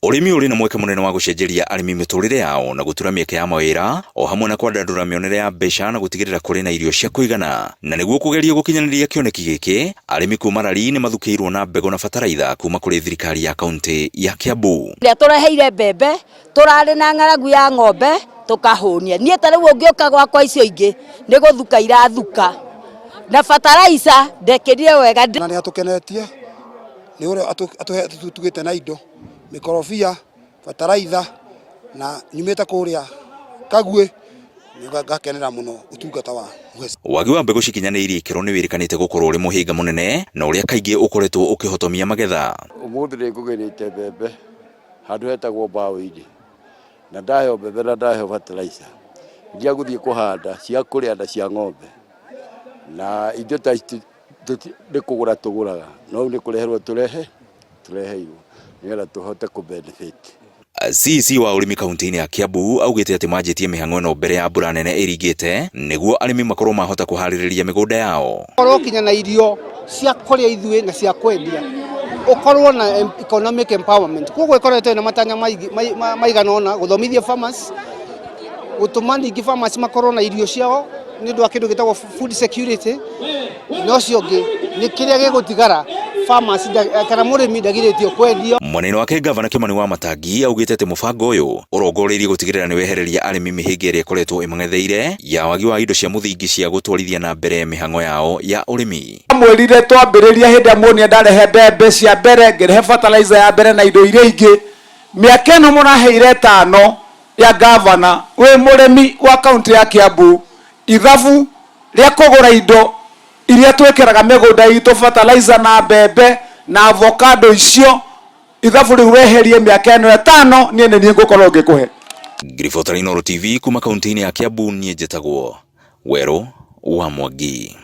Ũrĩmi ũrĩ na mweke mũnene wa gũcenjeria arĩmi mĩtũrĩre yao na gũtura mĩeke ya mawĩra o hamwe na kwandandũra mĩonere ya mbeca na gũtigĩrĩra kũrĩ na irio cia kũigana. Na nĩguo kũgeria gũkinyanĩria kĩoneki gĩkĩ, arĩmi kuma Lari nĩ mathukĩirwo na mbegũ na bataraitha kuma kũrĩ thirikari ya kaunti ya Kiambu. Ĩrĩa tũreheire mbembe, tũrarĩ na ng'aragu ya ng'ombe tũkahũnia. Niĩ ta rĩu ũngĩũka gwakwa icio ingĩ nĩ gũthuka irathuka. Na bataraica ndekĩrire wega. Na nĩ atũkenetie nĩ ũrĩa atũtugĩte na indo, mĩkorobia, bataraitha na nyumĩte kũrĩa Kagwĩ ngakenera mũno ũtungata wa Wagi wa mbegũ cikinyanĩirie ikĩro nĩ wĩrĩkanĩte gũkorwo ũrĩ mũhĩnga mũnene na ũrĩa kaingĩ ũkoretwo ũkĩhotomia magetha. Ũmũthĩ nĩ ngũgĩrĩte mbembe handũ hetagwo mbaũ-inĩ na ndaheo mbembe na ndaheo fertilizer iria ngũthiĩ kũhanda cia kũrĩa na cia ng'ombe na indo ta ici nĩ kũgũra tũgũraga no rĩu nĩ kũreherwo tũrehe tũreheirwo nĩgetha tũhote kũ benefit. CEC wa ũrĩmi kaunti-inĩ ya Kiambu augĩte atĩ manjĩtie mĩhang'o ĩno mbere ya mbura nene ĩringĩte nĩguo arĩmi makorwo mahota kũharĩrĩria mĩgũnda yao. Ũkorwo kinya na irio cia kũrĩa ithuĩ na cia kwendia, ũkorwo na economic empowerment. Koguo ĩkoretwo ĩna matanya maigana ũna, gũthomithia farmers, gũtũma ningĩ farmers makorwo na irio ciao nĩ ũndũ wa kĩndũ gĩtagwo food security, na ũcio ũngĩ nĩ kĩrĩa gĩgũtigara farmers kana mũrĩmi ndagirĩtio kwendio. Mwena-inĩ wake Gavana Kimani Wamatangi augĩte atĩ mũbango ũyũ ũrongoreirie gũtigĩrĩra nĩ wehereria arĩmi mĩhĩnga ĩrĩa ĩkoretwo ĩmang'etheire ya wagi wa indo cia mũthingi cia gũtwarithia na mbere mĩhang'o yao ya ũrĩmi. Mwĩrire twambĩrĩria hĩndĩ ĩrĩa muonire ndarehe mbembe cia mbere, ngĩrehe fertilizer ya mbere na indo iria ingĩ. Mĩaka ĩno mũraheire ĩtano ya gavana wĩ mũrĩmi wa kaunti ya Kiambu, ithabu rĩa kũgũra indo iria twĩkĩraga mĩgũnda itũ, fertilizer na mbembe na avocado icio, ithabu rĩu weherie mĩaka ĩno ĩtano, niĩ nĩ niĩ ngũkorwo ngĩkũhe. Ngĩribotera Inooro TV kuma kaunti-inĩ ya Kiambu, niĩ njĩtagwo Werũ wa Mwangi.